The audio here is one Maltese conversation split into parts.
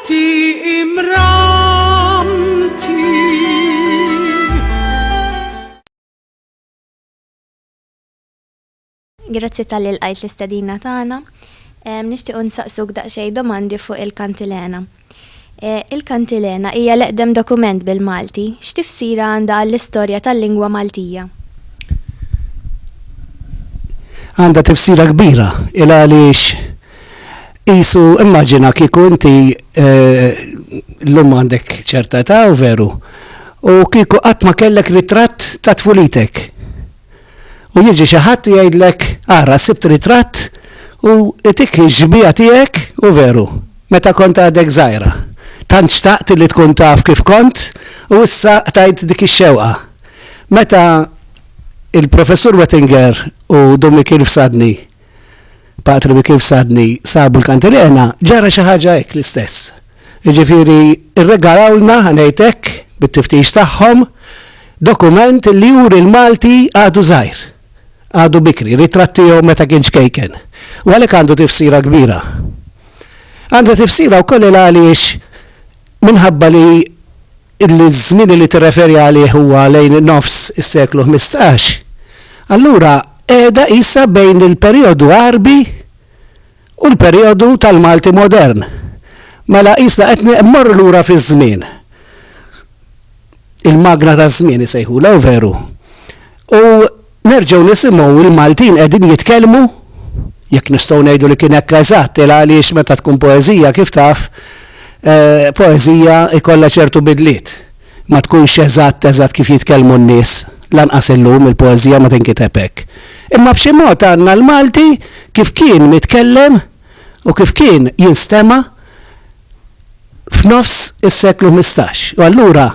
Inti imramti. Grazzi talli lqajt l-istedina tagħna. Nixtiequ nsaqsuk daqsxejn domandi fuq il-Kantilena. Il-Kantilena hija l-eqdem dokument bil-Malti. X'tifsira għandha għall-istorja tal-lingwa Maltija? Għandha tifsira kbira, il għaliex qisu immaġina kieku inti llum għandek ċerta età u veru, u kieku qatt ma kellek ritratt ta' tfulitek. U jiġi xi ħadd u jgħidlek, ara, sibt ritratt u itik ix-xbieha tiegħek u veru, meta kont għadek żgħira. Tant xtaqt li tkun taf kif kont u issa qtajt dik ix-xewqa. Meta il-Professur Wettinger u Dun Mikiel Fsadni, Patri Mikiel Fsadni sabu l-kantilena, ġara xi ħaġa hekk l-istess. Jiġifieri rregalawlna, ħa ngħid hekk, bit-tiftix tagħhom, dokument li juri l-Malti għadu żgħir, għadu bikri, ritratt tiegħu meta kien ċkejken. U għalhekk għandu tifsira kbira. Għandha tifsira wkoll il għaliex minħabba li l-żmien li tirreferi għalih huwa lejn nofs is-seklu 15, allura qiegħda qisha bejn il-perijodu Għarbi u l-perijodu tal-Malti modern. Mela qisna qed mmorru lura fiż-żmien. Il-magna taż-żmien isejħulha, hu veru? U nerġgħu nisimgħu l-Maltin qegħdin jitkellmu, jekk nistgħu ngħidu li kien hekk eżatt, il għaliex meta tkun poeżija kif taf, poeżija jkollha ċertu bidliet. Ma tkunx eżatt eżatt kif jitkellmu n-nies, lanqas illum il-poeżija ma tinkiteb hekk. Imma b'xi mod għandna l-Malti kif kien mitkellem u kif kien jinstema' f'nofs is-seklu 15. U allura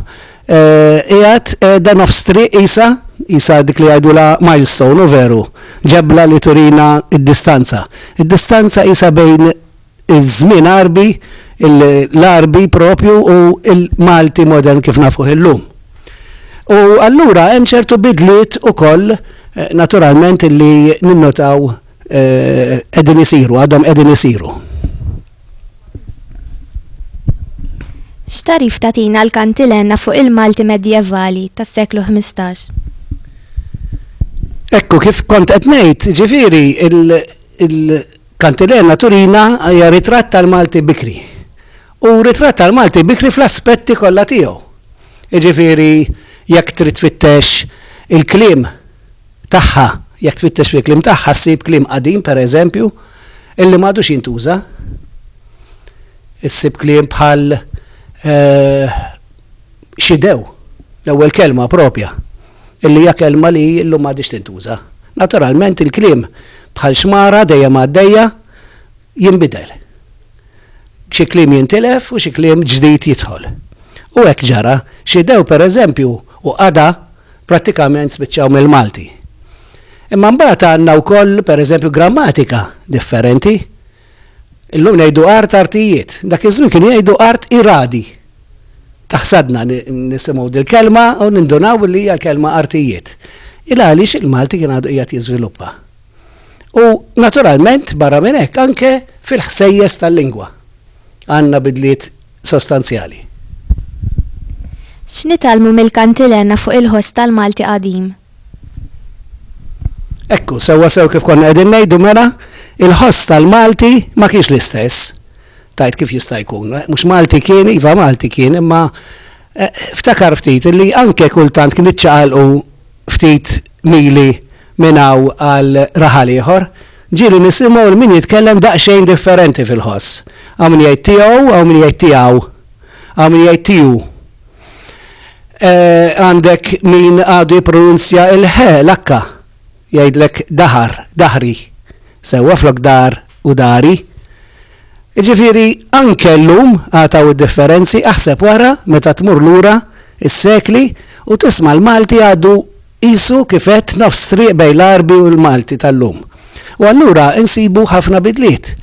qiegħed qiegħda nofs triq qisha, qisha dik li jgħidulha milestone, hu veru, ġebla li turina d-distanza. Id-distanza qisha bejn iż-żmien Għarbi, l-Għarbi propju u l-Malti modern kif nafuh illum. U allura hemm ċertu bidliet ukoll eh, naturalment li ninnotaw eh, qegħdin isiru, għadhom qegħdin isiru. X'tagħrif tagħtina l-kantilena fuq il-Malti medjevali tas-seklu 15? Ekku, kif kont qed ngħid, ġifieri il Kantilena Turina hija ritratt tal-Malti bikri. U ritratt tal-Malti bikri fl-aspetti kollha tiegħu. Jiġifieri jekk trid tfittex il-kliem tagħha, jekk tfittex fil-kliem tagħha ssib kliem qadim pereżempju illi m'għadux jintuża. Issib kliem bħal eh, xidew, l-ewwel kelma propja. illi hija kelma li llum m'għadhiex tintuża. Naturalment il-kliem bħal xmara dejjem għaddejja jinbidel. Xi kliem jintilef u xi kliem ġdid jidħol. U hekk ġara, xi dew pereżempju u qada prattikament spiċċaw mill-Malti. Imma mbagħad għandna wkoll pereżempju grammatika differenti. Illum ngħidu art artijiet, dak iż-żmien kienu jgħidu art iradi. Taħsadna nisimgħu dil-kelma u nindunaw li hija l-kelma artijiet. Il għaliex il-Malti kien għadu qiegħed jiżviluppa. U naturalment barra minn hekk anke fil-ħsejjes tal-lingwa għandna bidliet sostanzjali. X'nitgħallmu mill-kantilena fuq il-ħoss tal-Malti qadim? Ekku, sewwa sew kif konna qegħdin ngħidu mela, il-ħoss tal-Malti ma kienx l-istess. Tajt kif jista' jkun. Eh, mhux Malti kien, iva Malti kien, imma eh, ftakar ftit li anke kultant kien iċċaqalqu ftit mili minn hawn għal raħal ieħor. Ġieli nisimgħu l min jitkellem daqsxejn differenti fil-ħoss. Hawn min jgħid tiegħu, hawn min jgħid tiegħu, hawn min jgħid tiegħu. Eh, għandek min għadu jippronunzja il-ħe, l-akka, jgħidlek dahar, dahri, sewwa flok dar u dari. Ġifieri anke llum għataw id-differenzi, aħseb wara meta tmur lura is-sekli u tisma' l-Malti għadu qisu kif għedt nofs triq bejn l-Għarbi u l-Malti tal-lum. U allura insibu ħafna bidliet.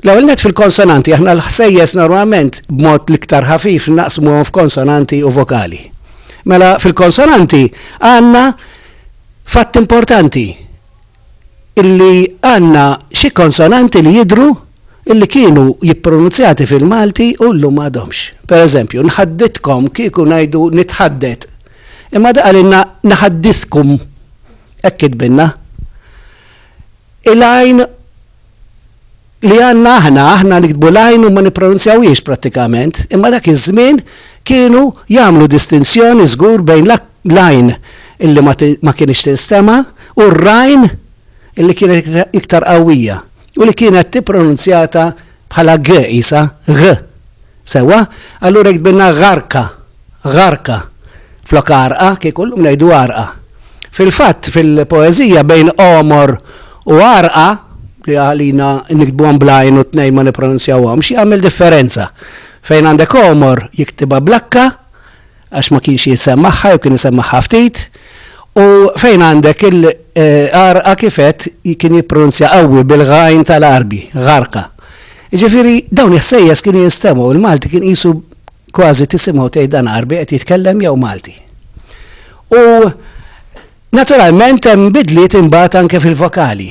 L-ewwel nett fil-konsonanti, aħna l-ħsejjes normalment b'mod l-iktar ħafif naqsmuhom f'konsonanti u vokali. Mela fil-konsonanti għandna fatt importanti illi għandna xi konsonanti li jidhru. illi kienu jippronunzjati fil-Malti u llum m'għadhomx. Per eżempju, nħadditkom kieku ngħidu nitħaddet. Imma da qalilna naħaddithkum. Hekk kitbilna. Il-għajn li għandna aħna, aħna niktbu l-għajn u ma nippronunzjawhiex prattikament, imma dak iż-żmien kienu jagħmlu distinzjoni żgur bejn l-għajn illi ma kinitx tinstema' u r-rajn illi kienet iktar qawwija u li kienet tippronunzjata bħala g qisha, gh. Sewwa? Allura jiktbilna gharka, gharka, flok għarqa, kieku llum ngħidu għarqa. Fil-fatt, fil-poeżija bejn għomor u għarqa, li għalina niktbuhom bl-għajn u t-tnejn ma nippronunzjawhomx, jagħmel differenza. Fejn għandek għomor jiktibha bl-akka, għax ma kienx jisemmagħha jew kien isemmagħha ftit, u fejn għandek il-għarqa kif għedt kien jippronunzja qawwi bil-ghajn tal-Għarbi, gharqa. Jiġifieri dawn il-ħsejjes kienu jinstemgħu, il-Malti kien qisu kważi tisimgħu tgħid dan Għarbi qed jitkellem jew Malti. U naturalment hemm bidliet imbagħad anke fil-vokali.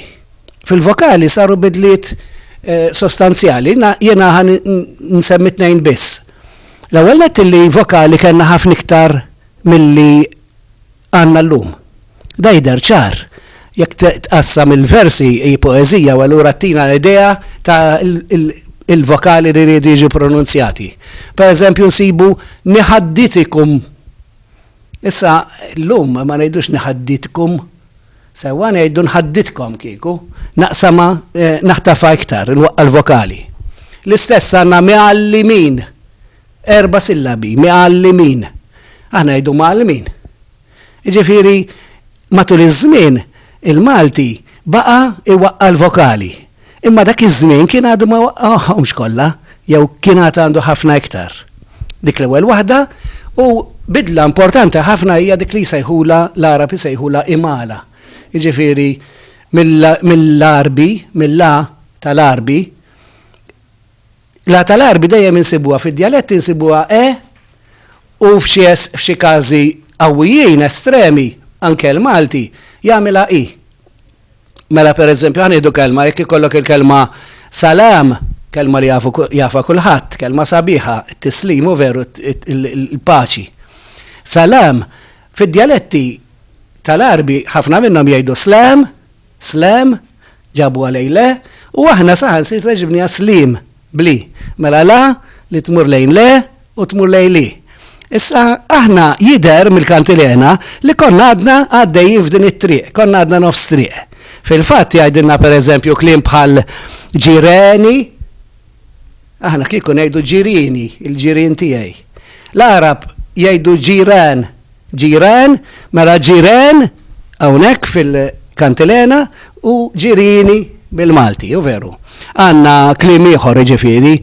Fil-vokali saru bidliet eh, sostanzjali, jiena ħa nsemmi tnejn biss. L-ewwel nett illi vokali kellna ħafna iktar milli għandna llum. Da jidher ċar. Jekk tqassam il-versi hi poeżija u allura ttina idea ta' il-vokali li riedu jiġu pronunzjati. Per eżempju nsibu niħadditikum. Issa llum ma ngħidux niħadditkum, sewwa ngħidu nħadditkom kieku, naqsamha naħtafha iktar, nwaqqa' l-vokali. L-istess għandna migħallimin. Erba' sillabi, migħallimin. Aħna ngħidu mgħallmin. Jiġifieri, matul iż-żmien, il-Malti baqa' iwaqqa' l-vokali. Imma dak iż-żmien kien għadu ma waqqagħhomx kollha, jew kien għad għandu ħafna iktar. Dik l-ewwel waħda, u bidla importanti ħafna hija dik li jsejħulha, l-Għarab isejħulha imala. Jiġifieri, mill-Għarbi, mill-A tal-Għarbi, L-A tal-Għarbi dejjem insibuha fid-djaletti insibuha E u f'xi f'xi każi qawwijin, estremi, anke l-Malti jagħmilha I. Mela pereżempju ħa nieħdu kelma jekk ikollok il-kelma salam, kelma li jafu jafha kulħadd, kelma sabiħa, it-tislim hu veru il-paċi. Salam fid-djaletti tal-Għarbi ħafna minnhom jgħidu slam, Slam, ġabuha lejn le, u aħna saħansitra ġibniha slim, bl-i. Mela la li tmur lejn le u tmur lejn li. Issa aħna jidher mill-kantilena li konna għadna għaddejjin f'din it-triq, konna għadna nofs triq. Fil-fatt jgħidilna pereżempju kliem bħal ġireni, aħna kieku ngħidu ġirieni, il-ġirien tiegħi. L-Għarab jgħidu ġiran, Ġiran, mela ġiren hawnhekk fil-kantilena u ġirieni bil-Malti, hu veru. Għandna kliem ieħor jiġifieri,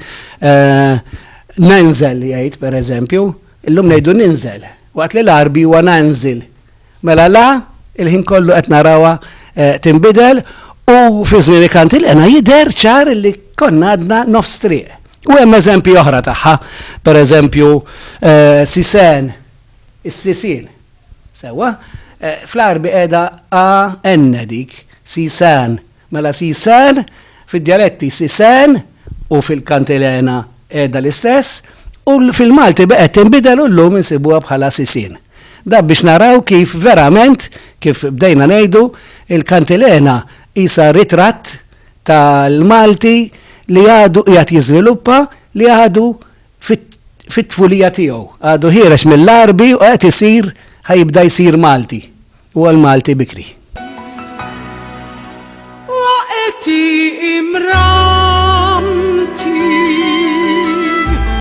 nenżel jgħid pereżempju, illum ngħidu ninżel, waqt li l-Għarbi huwa nanżil. Mela la il-ħin kollu qed narawha tinbidel u fi żmien il-kantilena jidher ċar li konna għadna nofs triq. U hemm eżempji oħra tagħha, pereżempju sisen, Is-sisien. Sewwa? Fl-Għarbi qiegħda A-N dik, sisan. Mela sisan, fid-djaletti sisen u fil-kantilena qiegħda l-istess, u fil-Malti baqgħet tinbidel u llum insibuha bħala sisien. Dan biex naraw kif verament, kif bdejna ngħidu, il-kantilena qisha ritratt tal-Malti li għadu qiegħed jiżviluppa, li għadu fit-tfulija tiegħu. Għadu ħiereġ mill-Għarbi u qed isir, ħa jibda jsir Malti. Huwa l-Malti bikri. Waqti imrar.